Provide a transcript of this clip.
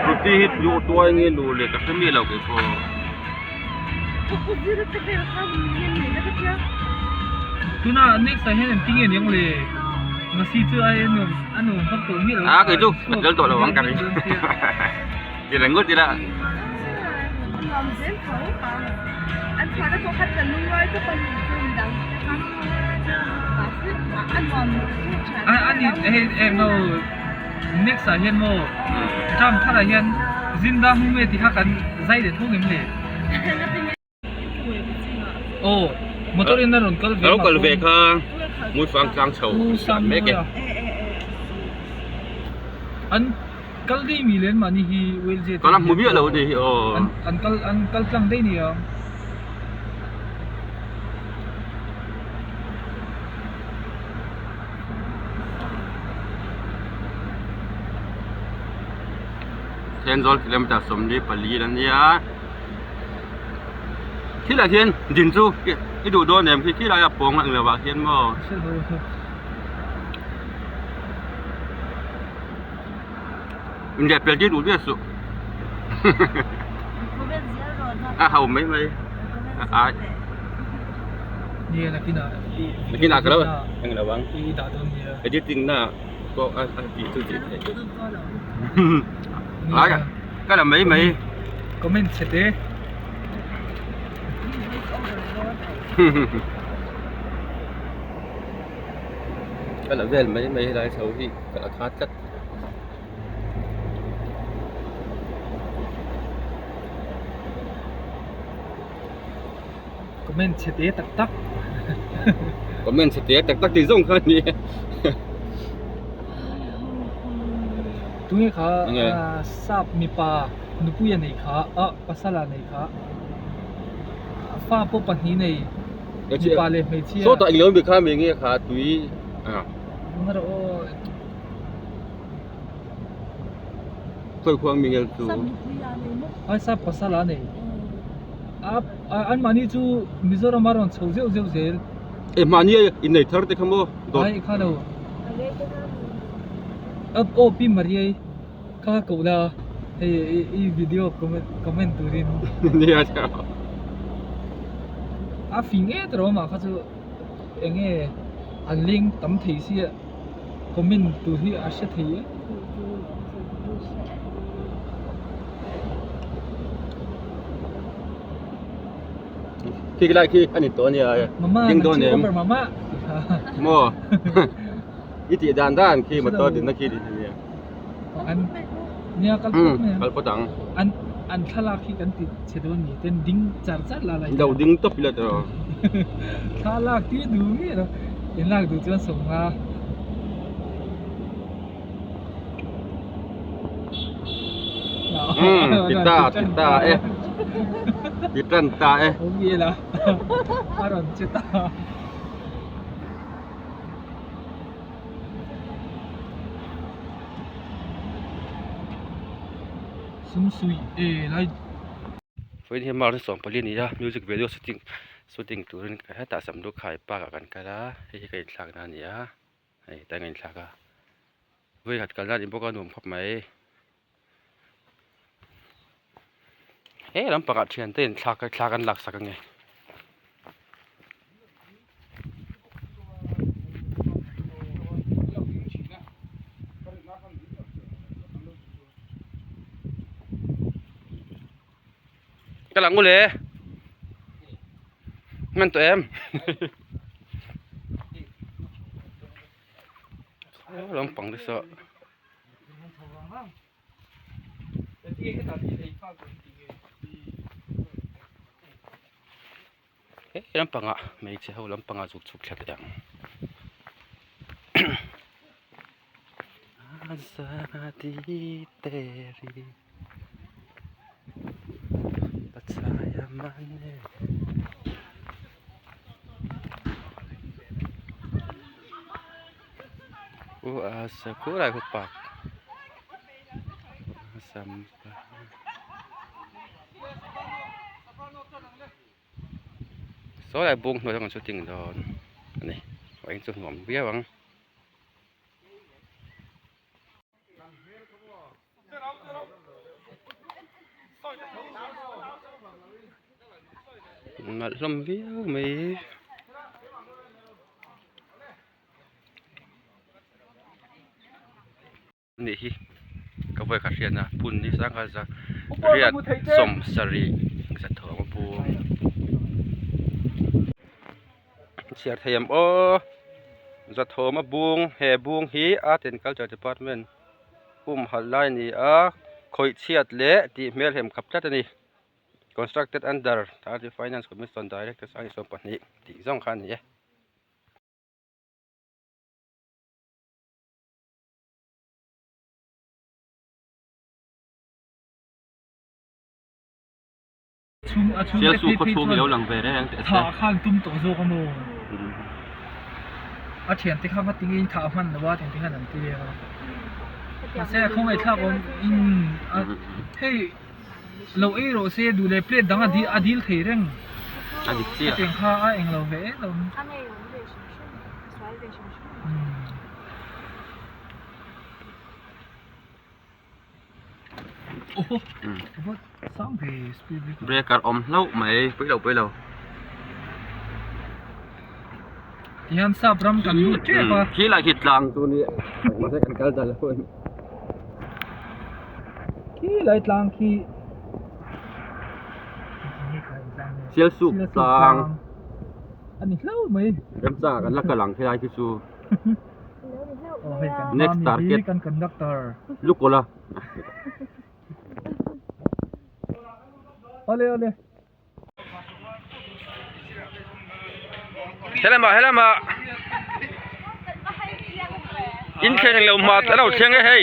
Scooty hi tu tuai nge luh leh ka hre miah lo kei pawh. A kei chu ka tel tawh lo ang ka ring ti reng ngawt ila. Next ah hian maw term thar ah hian zinda hmu nge tih kha kan zai leh tho ngem le? Aw motor in a rawn kal ve Alo kal ve kha Muifang tlang chho an mek e. An kal dei mi len mahni hi Wales Kal a hmu miah lo ni hi aw. An kal an kal tlang dei nia. Thenzawl kilometer 44 a nia thilah hian din chu i duh dawn em khi khilaiah pawng ang lovah khian maw. Inlehpel tir duh viau suh a ho mai mai a Nia nakinah i nakinah ka lo eng lo ang i dah dawn nia editing na pawh a tih chu tih theih ai ka la mai mai comment chhe te ka la vel mai mai helai chho hi ka la khat tlat. Comment chhe te tak tak. Comment chhe te tak tak tih zawng kha a ni e. Tunge kha sap mipa nupui a nei kha ah pasal a nei kha fa pawh pahnih nei mipa leh hmeichhia. Sawtah englo mi kha mi nge kha tui ah. Khawi khuang mi ngel chu. Ai sap pasal a nei. A an mahni chu Mizoram a rawn chho zeuh zeuh zel. E mahni a innei thar te kha maw? Ai kha lo. Aw Pi Mariai kha koh la hei i video comment comment turin. Nia. A fing e tawh mah kha chu. Enge an leng tam thei sia comment tur hi a hre thei e. Khi lai khi a ni tawh ania ding dawn em mama maw i tih dan dan khi motor dinna khi ania an nia kal phawt mai ang kal phawt ang an an thlalak hi kan ti chhe dawn ni ten ding char char la lai lo ding tawp ila tawh thlalak ti duh miah lo in lak duh chuan sawm nga ti ta ti ta e ti tan ta e awm ila a rawn che ta. Sumsui e lai. Vawiin hi March 14 a ni a music video shooting shooting turin hetah Samlukhai park ah kan kal a hei hi ka inthlak na a ni a hei hetah ka inthlak a vawikhat kalna a ni bawk a nuam khawp mai he lampangah thiante inthlak thla kan laksak ange. Ka lang ule hman tawh em lampang te saw He lampangah hmeichhe ho lampangah zuk chhuk thla teh ang azadi teri pachaya mane u asa khulai khu park sampa. Saw lai bung hnuai ah kan shooting dawn a ni a eng chu nuam viau ang. Nalh hlawm viau mai. Nih hi ka vawi khat hriatna phun hi sangha za riat sawm sarih za thawm a pu chhiar thei ang aw za thawm a bung he bung hi art and culture department humhalh lai a ni a khawih chhiat leh tih hmelhem khap tlat a ni constructed under finance commission director 22 tih zawng kha a ni e. Sialsu khaw chhung hi lo lang ve reng teh se. Thah khan tum tawh zawk a maw? A thiante kha ngatinge in thah hman lo a tih te khan an ti vel a. Mahse a khawngaih thlak awm in hei lo ei rawh se duh leh plate dang a dil thei reng. A dik chiah. Hetiang kha a englo ve em lo. Breaker awm hlauh mai pui lo pui lo. Tihian sap ram kan lut tep a. Khi lai khi tlang chu ni mahse kan kal dal hun. Khi lai tlang khi Sialsuk tlang. A ni hlauh mai. Remchang kan la kal ang helai khi chu. Next target. Kan conductor. Lukola. Ole ole. Helama helama. In thleng lo ma ta lo thleng e hei.